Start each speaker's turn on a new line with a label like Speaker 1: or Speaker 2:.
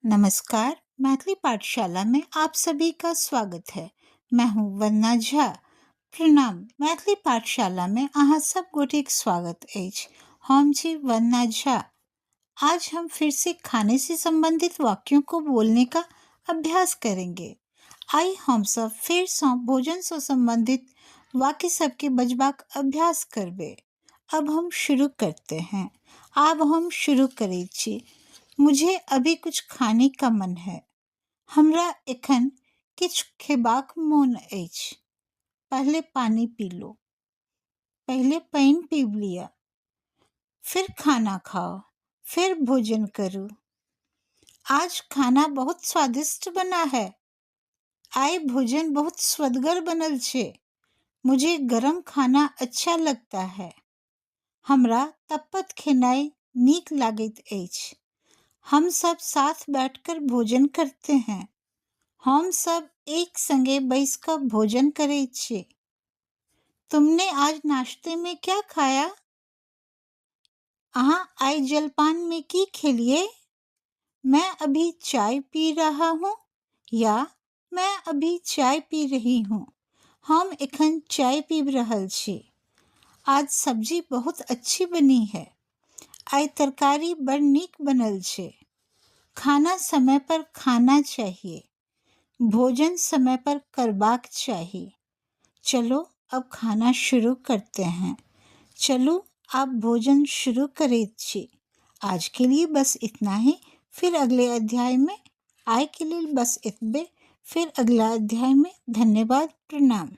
Speaker 1: नमस्कार, मैथिली पाठशाला में आप सभी का स्वागत है। मैं हूँ वंदना झा। प्रणाम, मैथिली पाठशाला में अहाँ सब गोटेक स्वागत अछि। हम छी वंदना झा। आज हम फिर से खाने से संबंधित वाक्यों को बोलने का अभ्यास करेंगे। आइ हमसब फेरसँ भोजनसँ संबंधित वाक्य सबके बजबाक अभ्यास करबै। अब हम शुरू करते हैं। आब हम शुरू करै छी। मुझे अभी कुछ खाने का मन है। हमरा एखन किछु खेबाक मोन अछि। पहले पानी पी लो। पहिले पानि पीब लिअ। फिर खाना खाओ। फेर भोजन करू। आज खाना बहुत स्वादिष्ट बना है। आइ भोजन बहुत स्वदगर बनल छै। मुझे गरम खाना अच्छा लगता है। हमरा तप्पत खेनाइ नीक लागैत अछि। हम सब साथ बैठकर भोजन करते हैं। हम सब एक संगे बैस कऽ भोजन करैत छी। तुमने आज नाश्ते में क्या खाया? अहाँ आइ जलपान में की खेलिए? मैं अभी चाय पी रहा हूँ या मैं अभी चाय पी रही हूँ। हम एखन चाय पीब रहल छी। आज सब्जी बहुत अच्छी बनी है। आइ तरकारी बड़ नीक बनल छै। खाना समय पर खाना चाहिए। भोजन समय पर करबाक चाही। चलो अब खाना शुरू करते हैं। चलू आब भोजन शुरू करैत छी। आज के लिए बस इतना ही। फिर अगले अध्याय में। आइ के लेल बस एतबे। फिर अगला अध्याय में। धन्यवाद। प्रणाम।